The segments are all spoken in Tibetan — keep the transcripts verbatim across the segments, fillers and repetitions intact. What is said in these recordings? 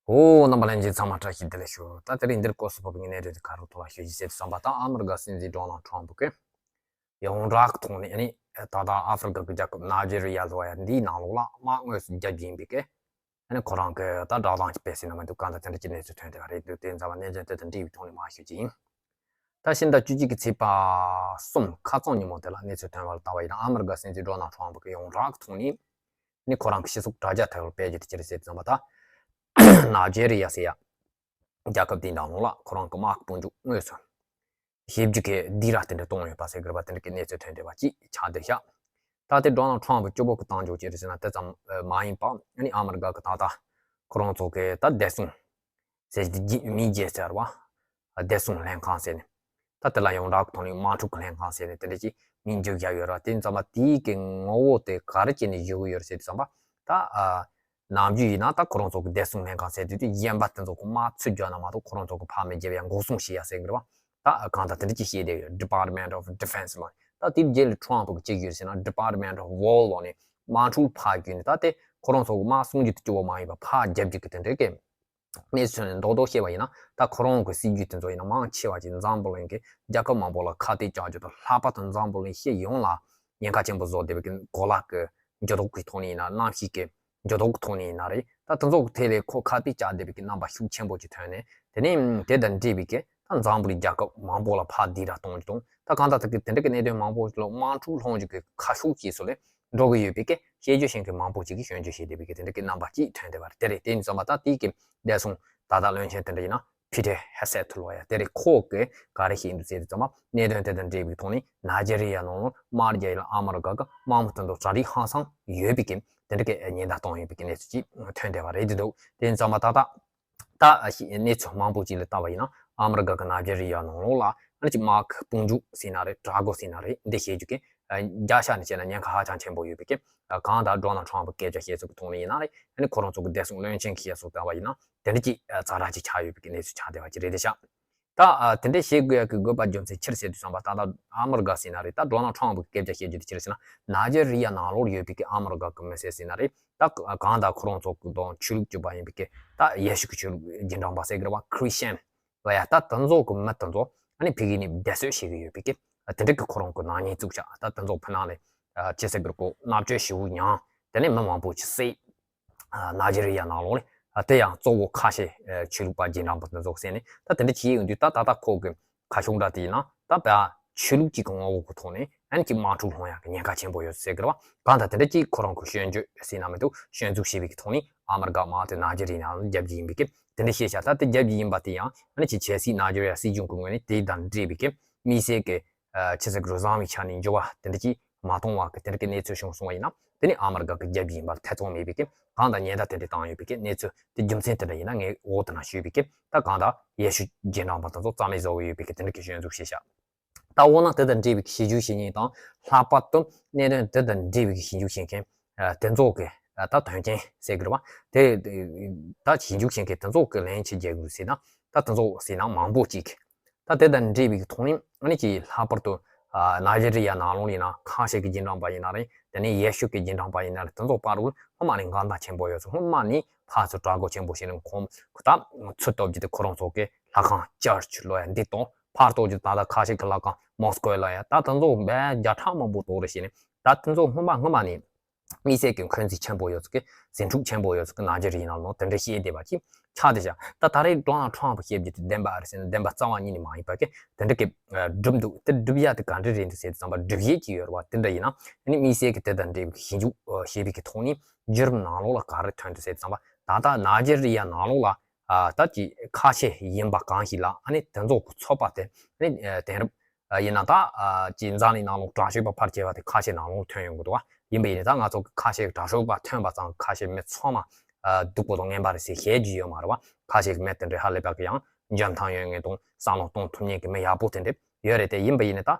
ཨོ། རྣམ་པ་ལྷན་རྒྱས་ཚང་མ་བཀྲ་ཤིས་བདེ་ལེགས་ཞུ། ད་དེ་རིང་འདིར་སྐོར་སུ་བབས་པའི་གནད་དོན་དེ་ག་རུ་ཐོག་ལ་ཞུ་ཞིག་ཟེར་དུས་ཙམ་པ། ད་ཨ་མི་རི་ཀ་སྲིད་འཛིན་ཌོ་ནལ་ཊམ་ཕུ་གིས་ཡོངས་གྲགས་ཀྱི་ཐོག་ནས་ཨ་ནི་ད་ལྟ་ཨ་ཧྥེ་རི་ཀ་གི་རྒྱལ་ཁབ་ནཱི་ཇེ་རི་ཡ་ལབ་ཡ་འདིའི་ནང་ལོགས་ལ་དམག་དངོས་སུ་རྒྱག་རྒྱུ་ཡིན་པའི་སྐད། ཨ་ནི་ཁོ་རང་གིས་ད་བསྒྲགས་གཏམ་ཞིག་སྤེལ་ཟིན་ན་མི་འདུག་གང་ལྟར་དེ་འདྲ་གྱི་གནས་ཚུལ་ཐོན་བསྡད་པ་རེད་འདུག་དེ་ཙམ་པ་གནད་དོན་དེ་དང་འབྲེལ་བའི་ཐོག་ནས་མར་ཞུ་རྒྱུ་ཡིན། ད་ཕྱི་ཟླ་བཅུ་གཅིག་གི་ཚེས་པ་གསུམ་ཁ་རྩང་ཉིན་མོ་དེ་ལ་གནས་ཚུལ་ཐོན་པ་ལ་ལྟ་བ་ཡིན་ན། ཨ་མི་རི་ཀ་སྲིད་འཛིན་ཌོ་ནལ་ཊམ་ཕུ་གིས་ཡོངས་གྲགས་ཀྱི་ཐོག་ནས་ནི་ཁོ་རང་གི་སྤྱི་ཚོགས་དྲ་རྒྱ་དེ་ལ་སྤེལ་རྒྱུ་དེ་ཅི་རེད་ཟེར་དུས་ཙམ་པ། ད་ནཱི་ཇེ་རི་ཡ་ཟེར་ཡ་རྒྱལ་ཁབ་དེའི་ནང་ལོགས་ལ་ཁོ་རང་གི་དམག་དཔུང་འཇུག་དངོས་སུ་ཞེ་པོ་ཅིག་གི་སྡིགས་ར་དེ་འདྲ་གཏོང་ཡོད་པ་ཟེར་གི་རེད་པ། དེ་འདྲ་གི་གནས་ཚུལ་ཐོན་བསྡད་པ་ཅིག་ཆགས་བསྡད་ཤག་ད་ལྟའི་ཌོ་ནལ་ཊམ་ཕུ་སྐྱོ་པོ་གི་བཏང་འཇོག་ཅི་རེད་ཟེར་ན། དེ་ཙམ་མ་ཡིན་པ་ཨ་ནི་ཨ་མི་རི་ཀ་གི་ད་ལྟ་ཁོ་རང་ཚོ་གི་ད་བདེ་སྲུང་ཟེར་གྱི་མི་རྒྱལ་ཟེར་བ། བདེ་སྲུང་ལྷན་ཁང་ཟེར་ནས། ད་དེ་ལ་ཡོངས་གྲགས་ཀྱི་ཐོག་ནས་དམག་འཁྲུག་གི་ལྷན་ཁང་ཟེར་ནས་དེ་འདྲ་ཅིག་མིང་བརྗོད་བཞག་ཡོད་ར། དེ་ཙམ་པ་དེའི་གི་ངོ་བོ་དེ་ག་རེ་བྱས་ནས་བརྗོད་ཀྱི་ཡོད་རེད་ཟེར་དུས་ཙམ་པ། ད་ཨ་ནམ་རྒྱུན་ཡིན་ན་ད་ཁོ་རང་ཚོ་གི་བདེ་སྲུང་ལྷན་ཁང་ཟེར་དུས་དུས་གཞན་པ་དེ་ཚོ་གི་དམག་ཚུར་རྒྱག་ན་མ་གཏོགས་ཁོ་རང་ཚོ་གི་ཕར་མི་རྒྱབ་ཡ་འགོག་སྲུང་བྱེད་ཡ་ཟེར་གི་རེད་བ། ད་གང་ལྟར་དེ་འདྲ་ཅིག་བཤད་བསྡད་ཡོད། Department of Defense ལ། ད་དེའི་རྗེས་ལ་ཊམ་ཕུ་གིས་ཅི་བརྗོད་ཟེར་ན། Department of War ལབ་ནས་དམག་འཁྲུག་ཕར་བརྒྱུད་ནས། ད་དེ་ཁོ་རང་ཚོ་གི་དམག་སྲུང་རྒྱུ་དེ་གཙོ་བོ་མ་ཡིན་པ་ཕར་རྒྱབ་རྒྱུ་གི་དེ་འདྲའི་གི་གནས་ཚུལ་ནས་རྡོག་རྡོག་བཤད་པ་ཡིན་ན། ད་ཁོ་རང་གི་སྲིད་ཇུས་དེ་ཚོ་ཡིན་ན་མང་ཆེ་བ་ཅིག་འཛམ་བུ་གླིང་གི་རྒྱལ་ཁབ་མང་པོ་ལ་ཁ་གཏད་བཅག་རྒྱུ་དང་། ལྷག་པར་དུ་འཛམ་བུ་གླིང་སྤྱི་ཡོངས་ལ་ཉེན་ཁ་ཆེན་པོ་བཟོ་བསྡད་པའི་གི་གོ་ལག་གི་འགྱུར་ལྡོག་གི་ཐོག་ནས་ཡིན་ན། གནམ་གཤིས་ཀྱི་འགྱུར་ལྡོག་གི་ཐོག་ནས་ཡིན་ན་རེད། ད་དེ་ཚོ་གི་ཐད་ལ་ཁོ་ཁ་གཏད་བཅག་བསྡད་པའི་གི་རྣམ་པ་ཤུགས་ཆེན་པོ་ཅིག་ཐོན་ནས། དེ་ནས་དེ་དང་འབྲེལ་བའི་གི་ད་འཛམ་བུ་གླིང་རྒྱལ་ཁབ་མང་པོ་ལ་ཕར་སྡིགས་ར་གཏོང་རྒྱུ་དང་། ད་གང་ལྟར་དེ་གི་དེ་འདྲ་གི་གནད་དོན་མང་པོ་ཞིག་ལ་དམག་འཁྲུག་སློང་རྒྱུ་གི་ཁ་ཕྱོགས་ཅིག་སོགས་ལ་འགྲོ་གི་ཡོད་པའི་གི་དཔྱད་བརྗོད་བྱེད་མཁན་མང་པོ་ཅིག་གིས་སྐྱོན་བརྗོད་བྱས་བསྡད་པའི་གི་དེ་འདྲ་གི་རྣམ་པ་ཅིག་ཐོན་བསྡད་པ་རེད། དེ་རེད། དེ་ཡིན་ཙམ་པ་ད་དེའི་གི་བདེ་སྲུང་ད་ལྟ་བློན་ཆེན་དེ་འདྲ་ཡིན་ན་ཕི་ཏེ་ཧེ་སེད་ལབ་ཡ་དེ་རེད། ཁོ་གིས་ག་རེ་བཤད་འདུག་ཟེར་དུས་ཙམ་པ། གནད་དོན་དེ་དང་འབྲེལ་བའི་ཐོག་ནས་ནཱི་ཇེ་རི་ཡ་ནང་ལོགས་དམག་རྒྱག་ཡུལ་ལ་ཨ་མི་རི་ཀ་གི་དམག་མི་དེ་ཚོ་གྲ་སྒྲིག་ཧང་སང་ཡོད་པའི་གི་དེ་འདྲ་གི་ཉེན་བརྡ་གཏོང་ཡོད་པའི་གི་གནས་ཚུལ་ཅིག་ཐོན་བསྡད་པ་རེད་འདུག་དེ་ཡིན་ཙམ་པ་ད་ལྟ། ད་གནས་ཚུལ་མང་པོ་ཅིག་ལ་བལྟས་པ་ཡིན་ན། ཨ་མི་རི་ཀ་གི་ནཱི་ཇེ་རི་ཡ་ནང་ལོགས་ལ་ཨ་ནི་ཅིག་དམག་གི་དཔུང་འཇུག་ཟེར་ན་རེད། དྲག་རྒོལ་ཟེར་ན་རེད། འདི་བྱེད་རྒྱུ་གི་རྒྱལ་ས་ནས་བྱས་ན་ཉེན་ཁ་ཧ་ཅང་ཆེན་པོ་ཡོད་པའི་གི། གང་ལྟར་ཌོ་ནལ་ཊམ་ཕུ་སྐད་ཆ་བཤད་ཚུལ་གི་ཐོག་ནས་ཡིན་ན་རེད། ཨ་ནི་ཁོ་རང་ཚོ་གི་བདེ་སྲུང་བློན་ཆེན་གྱིས་བཤད་ཚུལ་ལྟ་བ་ཡིན་ན། དེ་འདྲ་ཅིག་ཛ་དྲག་ཅིག་ཆགས་ཡོད་པའི་གི་གནས་ཚུལ་ཆགས་བསྡད་པ་ཅིག་རེད་དེ་ཤག་ད་དེ་འདྲ་བཤད་དགོས་ཡ་གི་དགོས་པ་རྒྱུ་མཚན་ཅི་རེད་ཟེར་དུས་ཙམ་པ། ད་ལྟ་ཨ་མི་རི་ཀ་ཟེར་ན་རེད། ད་ཌོ་ནལ་ཊམ་ཕུ་གི་སྐད་ཆ་བཤད་རྒྱུ་དེ་ཅི་རེད་ཟེར་ན། ནཱི་ཇེ་རི་ཡ་ནང་ལོགས་ཡོད་པའི་གི་ཨ་མི་རི་ཀ་གི་མི་སེར་ཟེར་ན་རེད། ད་གང་ལྟར་ཁོ་རང་ཚོ་གི་དང་ཆོས་ལུགས་གཅིག་པ་ཡིན་པའི་གི་ད་ཡེ་ཤུ་གི་ཆོས་ལུགས་རྗེས་འབྲང་པ་ཟེར་གི་རེད་བ། ཁྲི་སི་ཅན་ལབ་ཡ། ད་དེ་ཚོ་གི་མི་དེ་ཚོ་ཨ་ནི་ཕ་གི་ནས་སྡུད་གསོད་བྱེད་གི་ཡོད་པའི་གི་དེ་འདྲ་གི་ཁོ་རང་གི་ནག་ཉེས་བཙུགས་ཤག་ད་དེ་ཚོ་ཕ་ནང་ནས་ཅི་ཟེར་གི་རེད་གོ། མནར་གཅོད་ཞེ་པོ་མྱངས། དེ་ནས་མི་མང་པོ་ཅིག་བསད། ནཱི་ཇེ་རི་ཡ་ནང་ལོགས་ནས་དེ་ཡང་གཙོ་བོ་ཁ་ཆེ་ཆོས་ལུགས་པ་རྗེས་འབྲང་པ་དེ་ཚོ་བསད་ནས། ད་དེ་འདྲ་བྱས་ཡོང་དུས་ད་ད་ལྟ་ཁོ་གི་ཁ་ཕྱོགས་འདྲ་དེ་ཡིན་ན། ད་བལ་ཆོས་ལུགས་གཅིག་གི་ངོ་བོ་གི་ཐོག་ནས་ཨ་ནི་ཅིག་དམག་འཁྲུག་སློང་ཡག་གི་ཉེན་ཁ་ཆེན་པོ་ཡོད་ཟེར་གི་རེད་བ། གང་ལྟར་དེ་འདྲ་ཅིག་ཁོ་རང་གི་སྐྱོན་བརྗོད་ཟེར་ན་མི་འདུག་སྐྱོན་འཛུགས་བྱས་པའི་གི་ཐོག་ནས་ཨ་མི་རི་ཀ་དམག་དེ་ནཱི་ཇེ་རི་ཡ་ནང་ལ་རྒྱབ་ཀྱི་ཡིན་པའི་གི་དེ་འདྲ་བཤད་ཤག་ད་དེ་རྒྱབ་ཀྱི་ཡིན་པ་དེ་ཡང་ཨ་ནི་ཅིག་གལ་སྲིད་ནཱི་ཇེ་རི་ཡ་སྲིད་གཞུང་གི་ངོས་ནས་དེ་དང་འབྲེལ་བའི་གི་དམིགས་བསལ་གི་ཆི་ཟེར་གི་རེད། བཟང་བའི་ཆ་ནས་འགྱུར་བ་དེ་འདྲ་ཅིག་མ་གཏོང་བ་གི་དེ་འདྲ་གི་གནས་ཚུལ་བྱུང་སོང་བ་ཡིན་ན། དེ་ནི་ཨ་མི་རི་ཀ་གི་རྒྱབ་ཀྱི་ཡིན་པ་ལ་ཐེ་ཚོམ་མེད་པའི་གི། གང་ལྟར་ཉེན་བརྡ་དེ་འདྲ་བཏང་ཡོད་པའི་གི་གནས་ཚུལ་དེ་རྒྱུ་མཚན་དེ་འདྲ་ཡིན་ན། ངས་འོག་དེ་ན་ཞུས་པའི་གི་ད་གང་ལྟར་ཡེ་ཤུ་རྗེས་འབྲང་པ་དེ་ཚོ་རྩ་མེད་བཟོ་གི་ཡོད་པའི་གི་དེ་འདྲ་གི་སྐྱོན་འཛུགས་བྱས་ཤག་ད་འོ་ན་དེ་དང་འབྲེལ་བའི་གི་ཞིབ་འཇུག་བྱེད་མཁན་དང་། ལྷག་པར་དུ་གནད་དོན་དེ་དང་འབྲེལ་བའི་གི་ཞིབ་འཇུག་བྱེད་མཁན་དེ་ཚོ་གི་ད་དོན་རྐྱེན་ཟེར་གི་རེད་བ། དེ་ད་ཞིབ་འཇུག་བྱེད་མཁན་དེ་ཚོ་གི་ལན་ཅིག་རྒྱག་དགོས་ཟེར་ན། ད་དེ་ཚོ་ཟེར་ན་མང་པོ་ཅིག་ད་དེ་དང་འབྲེལ་བའི་གི་ཐོག་ནས་ཨ་ནི་ཅིག་ལྷག་པར་དུ་ནཱི་ཇེ་རི་ཡ་ནང་ལོགས་ཡིན་ན་ཁ་ཆེ་གི་རྗེས་འབྲང་པ་ཡིན་ན་རེད། དེ་ནས་ཡེ་ཤུ་གི་རྗེས་འབྲང་པ་ཡིན་ན་རེད། དེ་ཚོ་བར་དུ་སྔོན་མ་ནས་འགལ་ཟླ་ཆེན་པོ་ཡོད་ཚོ། སྔོན་མ་ནས་ཕར་ཚུར་དྲག་རྒོལ་ཆེན་པོ་བྱས་ནས་ཁོང་ད་ཚུར་སྟོབས་ཀྱི་དེ་ཁོ་རང་ཚོ་གི་ལྷ་ཁང་ཅར་ཆི་ལབ་ཡ་འདི་དང་། ཕར་གཏོར་རྒྱུ་ད་ལྟ་ཁ་ཆེ་གི་ལྷ་ཁང་མོ་སི་ཀོ་ལབ་ཡ། ད་དེ་ཚོ་བརྒྱ་ཕྲག་མང་པོ་གཏོར་རེ་བྱས་ནས། ད་དེ་ཚོ་སྔོན་མ་སྔོན་མ་ནས་དམིགས་བསལ་གྱི་འཁོན་འཛིན་ཆེན་པོ་ཡོད་ཚོ་གི། ཟིང་འཁྲུག་ཆེན་པོ་ཡོད་ཚོ་གི་ནཱི་ཇེ་རི་ཡའི་ནང་ལོགས་དེ་འདྲ་བཤད་བསྡད་པ་ཅིག་ཆགས་བསྡད་ཤག་ད་ད་རེས་ཌོ་ནལ་ཊམ་ཕུ་བཤད་རྒྱུ་དེ་བདེན་པ་རེད་ཟེར་ན་བདེན་པ་རྩ་བ་ཉིད་ནས་མ་ཡིན་པ་གི་དེ་འདྲ་གི་སྒྲུབ་འདུག་དེ་སྒྲུབ་ཡ་དེ་ག་འདྲ་རེད་འདུག་ཟེར་དུས་ཙམ་པ། སྒྲུབ་བྱེད་ཀྱི་ཡོད་རེད་བ། དེ་འདྲ་ཡིན་ན་ཨ་ནི་དམིགས་བསལ་གྱི་དེ་དང་འབྲེལ་བའི་ཞིབ་འཇུག་བྱས་པའི་གི་ཐོག་ནས་བརྒྱུད་རིམ་ནང་ལོགས་ལ་ག་རེ་ཐོན་འདུག་ཟེར་དུས་ཙམ་པ། ད་ལྟ་ནཱི་ཇེ་རི་ཡ་ནང་ལོགས་ལ་ད་ཅིག་ཁ་ཆེ་ཡིན་པ་གང་ཞིག་ལ་ཨ་ནི་དེ་ཚོ་གི་ཚོགས་པ་དེ་ཨ་ནི་དེང་རབས་ཡིན་ན་ད་ཅིག་འཛམ་གླིང་ནང་ལོགས་དྲག་ཤོས་པ་ཕལ་ཆེ་བ་དེ་ཁ་ཆེ་ནང་ལོགས་ཐོན་ཡོང་གི་འདུག་བ། ཡིན་པ་ཡིན་ན་ད་ང་ཚོ་གི་ཁ་ཆེ་དྲག་ཤོས་པ་ཐོན་པ་ཙང་ཁ་ཆེ་མི་ཚང་མ་སྡུག་པོ་དང་ངན་པ་རེད་ཟེར་བཤད་རྒྱུ་ཡོད་མ་རེད་བ། ཁ་ཆེ་གི་མི་དེ་འདྲའི་ཧ་ལས་པ་གི་ཡང་འཇོན་ཐང་ཡོད་མཁན་དང་བསམ་བློ་གཏོང་ཐུབ་མཁན་གི་མི་ཡག་པོ་དེ་འདྲ་ཡོད་རེད་དེ། ཡིན་པ་ཡིན་ན་ད་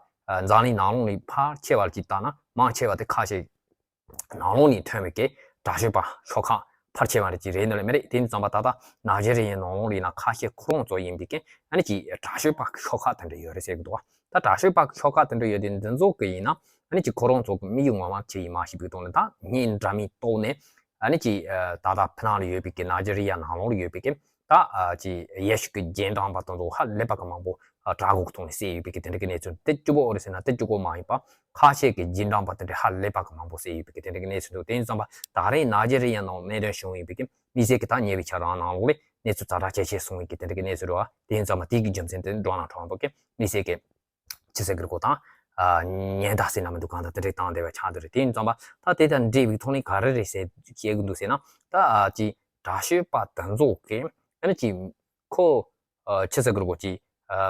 འཛམ་གླིང་ནང་ལོགས་ནས་ཕལ་ཆེ་བ་ཅིག་བལྟས་ན་མང་ཆེ་བ་དེ་ཁ་ཆེ་ནང་ལོགས་ནས་ཐོན་པའི་གི་དྲག་ཤོས་པ་ཤོག་ཁག་ཕལ་ཆེ་བ་རེད་ཅིག་རེད་འདུག་ལེ་མི་རེད། དེ་ཡིན་ཙམ་པ་ད་ལྟ་ནཱི་ཇེ་རི་ཡའི་ནང་ལོགས་ལ་ཡིན་ན་ཁ་ཤས་ཁོ་རང་ཚོ་ཡིན་པའི་གི་ཨ་ནི་ཅིག་དྲག་ཤོས་པ་ཤོག་ཁག་དེ་འདྲ་ཡོད་རེད་ཟེར་གི་འདུག་བ། ད་དྲག་ཤོས་པ་ཤོག་ཁག་དེ་འདྲ་ཡོད་དེ་འདི་ཚོ་གི་ཡིན་ན་ཨ་ནི་ཅིག་ཁོ་རང་ཚོ་གི་དམིགས་ཡུལ་ངོ་མ་ཅི་ཡིན་མ་ཤེས་པའི་ཐོག་ནས། ད་སྙིང་འདྲ་མིན་ཐོག་ནས་ ཨ་ནི་ཅིག་ད་ལྟ་ཕི་ནང་ལ་ཡོད་པའི་གི་ནཱི་ཇི་རི་ཡ་ནང་ལོགས་ལ་ཡོད་པའི་གི་ད་ཅིག་ཡེ་ཤུ་གི་རྗེས་འབྲང་པ་དེ་ཚོ་ཧ་ལས་པ་གི་མང་པོ་དྲག་པོ་གི་ཐོག་ནས་བསད་ཡོད་པའི་གི་དེ་འདྲ་གི་གནས་ཚུལ། དེ་གཅིག་པོ་ཨོ་རེད་ཟེར་ན་དེ་གཅིག་པོ་མ་ཡིན་པ་ཁ་ཤས་ཀྱི་རྗེས་འབྲང་པ་དེ་འདྲ་ཧ་ལས་པ་གི་མང་པོ་བསད་ཡོད་པའི་གི་དེ་འདྲ་གི་གནས་ཚུལ་འདུག་དེ་ཡིན་ཙང་པ་ད་རེས་ནཱི་ཇི་རི་ཡ་ནང་གནད་དོན་བྱུང་ཡོད་པའི་གི་དམིགས་བསལ་གྱི་ད་ཉེ་བའི་ཆར་རང་ནང་ལོགས་ལ་གནས་ཚུལ་ཛ་དྲག་ཇེ་ཆེ་སོང་བའི་གི་དེ་འདྲ་གི་གནས་ཚུལ་རེད་བ། དེ་ཡིན་ཙང་པ་དེ་གི་རྒྱུ་མཚན་དེ་ཌོ་ནལ་ཊམ་ཕ་གི་དམིགས་བསལ་གྱི་ཅི་ཟེར་གི་རེད་གོ་ད། ཉེན་བརྡ་ཟེར་ན་མི་འདུག་གང་ལྟར་དེ་འདྲའི་བཏང་བསྡད་པ་ཆགས་བསྡད་རེད། དེ་ཡིན་ཙང་པ་ད་དེ་དང་འབྲེལ་བའི་ཐོག་ནས་ག་རེ་རེད་ཟེར་བཤད་གི་འདུག་ཟེར་ན། ད་ཅིག་དྲག་སྤྱོད་པ་དེ་ཚོ་གི་ཨ་ནི་ཅིག་ཁོ་ཅི་ཟེར་གི་རེད་གོ་ཅིག་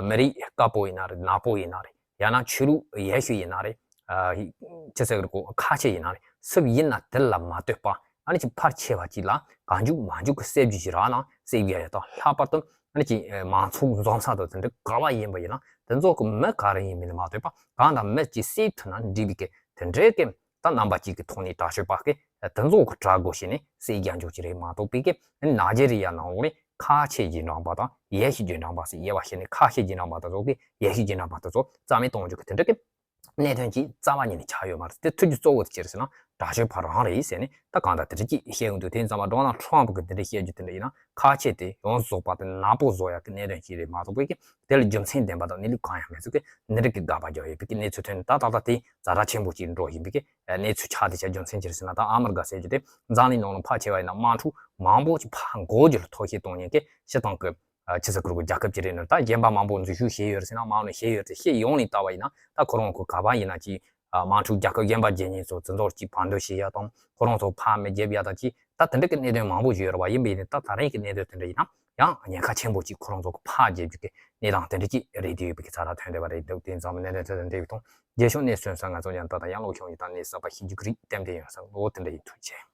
མི་རིགས་དཀར་པོ་ཡིན་ན་རེད། ནག་པོ་ཡིན་ན་རེད། ཡང་ན་ཆོས་ལུགས་ཡེ་ཤུ་ཡིན་ན་རེད། ཅི་ཟེར་གི་རེད་གོ་ཁ་ཆེ་ཡིན་ན་རེད། སུ་ཡིན་ན་དེ་ལ་མ་ལྟོས་པ་ཨ་ནི་ཅིག་ཕལ་ཆེ་བ་ཅིག་ལ་གང་འཇུག་མ་འཇུག་གི་བསད་རྒྱུ་ཞིག་རག་ན་བསད་རྒྱུ་ཡ་ཡ་དང་། ལྷག་པར་དུ་ཨ་ནི་ཅིག་མང་ཚོགས་འཛོམས་ས་དང་དེ་འདྲ་ག་བ་ཡིན་པ་ཡིན་ན་དེ་ཚོ་གི་མི་ག་རེ་ཡིན་མིན་ལ་མ་ལྟོས་པ་གང་དང་མི་ཅིག་བསད་ཐུབ་ན་འགྲིག་པའི་གི་དེ་འདྲའི་གི་ད་རྣམ་པ་གཅིག་གི་ཐོག་ནས་དྲག་སྤྱོད་པ་གི་དེ་ཚོ་གི་དྲག་དགོས་བྱས་ནས་བསད་རྒྱག་འཇུག་ཅིག་རེད་མ་གཏོགས་པའི་གི་ནཱི་ཇི་རི་ཡ་ནང་ལོགས་ནས་ཁ་ཆེ་རྗེས་འབྲང་པ་དང་ཡེ་ཤུ་རྗེས་འབྲང་པ་ཟེར་དབྱེ་བ་ཕྱེ་ནས་ཁ་ཆེ་རྗེས་འབྲང་པ་དེ་ཚོ་གི་ཡེ་ཤུ་རྗེས་འབྲང་པ་དེ་ཚོ་རྩ་མེད་གཏོང་རྒྱུ་གི་དེ་འདྲ་གི་གནད་དོན་གྱི་རྩ་བ་ཉིད་ནས་ཆགས་ཡོད་མ་རེད། དེ་ཐུག་རྒྱུ་གཙོ་བོ་དེ་ཅི་རེད་ཟེར་ན་དྲག་སྤྱོད་པ་རང་རེད་ཟེར་ནས་ད་གང་ལྟར་དེ་འདྲ་ཅིག་བཤད་ཀྱི་འདུག་དེ་ཡིན་ཙང་མ་ཌོ་ནལ་ཊམ་ཕ་གི་དེ་འདྲ་བཤད་རྒྱུ་དེ་འདྲ་ཡིན་ན་ཁ་ཆེ་དེ་ཡོངས་རྫོགས་པ་དེ་ནག་པོ་བཟོ་ཡག་གི་གནད་དོན་ཅིག་རེད་མ་གཏོགས་པའི་གི་དེ་ལ་རྒྱུ་མཚན་ལྡན་པ་དང་གནས་ལུགས་གང་ཡང་མེད་ཚུལ་གི་འདི་འདྲ་གི་དགག་པ་རྒྱག་ཡོད་པའི་གི་གནས་ཚུལ་ཐོན་ནས་ད་ཏག་ཏག་དེ་ཛ་དྲག་ཆེན་པོ་ཅིག་འགྲོ་བཞིན་པའི་གི་གནས་ཚུལ་ཆགས་དེ་ཆ་རྒྱུ་མཚན་ཅི་རེད་ཟེར་ན། ད་ཨ་མི་རི་ཀ་ཟེར་རྒྱུ་དེ་འཛམ་གླིང་ནང་ལ་ཕལ་ཆེ་བ་ཡིན་ན་དམག་འཁྲུག་མང་པོ་ཅིག་ཕར་འགོ་རྒྱུ་ལ་ཐོག་ཤེས་གཏོང་མཁན་གི་སྤྱི་བཏང་གི་ཨ་ཕྱི་ས་ཁུལ་གྱི་རྒྱལ་ཁབ་ཅིག་རེད་ནོ། ད་གཞན་པ་མང་པོ་འཛུལ་ཞུགས་བྱས་ཡོད་རེད་ཟེར་ན་མང་ནས་བྱས་ཡོད་རེད། ཤེས་ཡོང་ནས་ལྟ་བ་ཡིན་ན་ད་ཁོ་རང་ཁོ་ག་པ་ཡིན་ན་ཅིག་དམག་འཁྲུག་རྒྱལ་ཁབ་གཞན་པ་བརྗེ་ཉེན་ཚོ་དེ་ཚོར་ཅིག་བར་འདུམ་བྱེད་ཡ་དང་ཁོ་རང་ཚོ་ཕར་མི་རྒྱབ་ཡ་དང་ཅིག་ད་དེ་འདྲ་གི་གནད་དོན་མང་པོ་ཞིག་ཡོད་རེད་བ། ཡིན་པ་ཡིན་ནའི་ད་ད་རེས་ཀྱི་གནད་དོན་དེ་འདྲ་ཡིན་ན་ཡང་ཉེན་ཁ་ཆེན་པོ་ཅིག་ཁོ་རང་ཚོ་གི་ཕར་རྒྱབ་རྒྱུ་གི་གནས་སྟངས་དེ་འདྲ་ཅིག་རེད་དེ་ཡོད་པའི་གི་ཚ་ར་ཐོན་བསྡད་པ་རེད་འདུག་དེ་ཙམ་གནད་དོན་དེ་དང་འབྲེལ་བའི་ཐོག་རྒྱལ་ཤོག་གནས་ཚུལ་སོགས་ང་ཚོ་ཡང་ད་ད་ཡང་ལོག་ཤོང་ཡིན་ད་གནས་ས་པ་ཤེས་རྒྱུ་གི་རིགས་ཏན་ཏན་ཡོང་ས་ལོ་དེ་འདྲ་ཡིན། ཐུགས་རྗེ་ཆེ།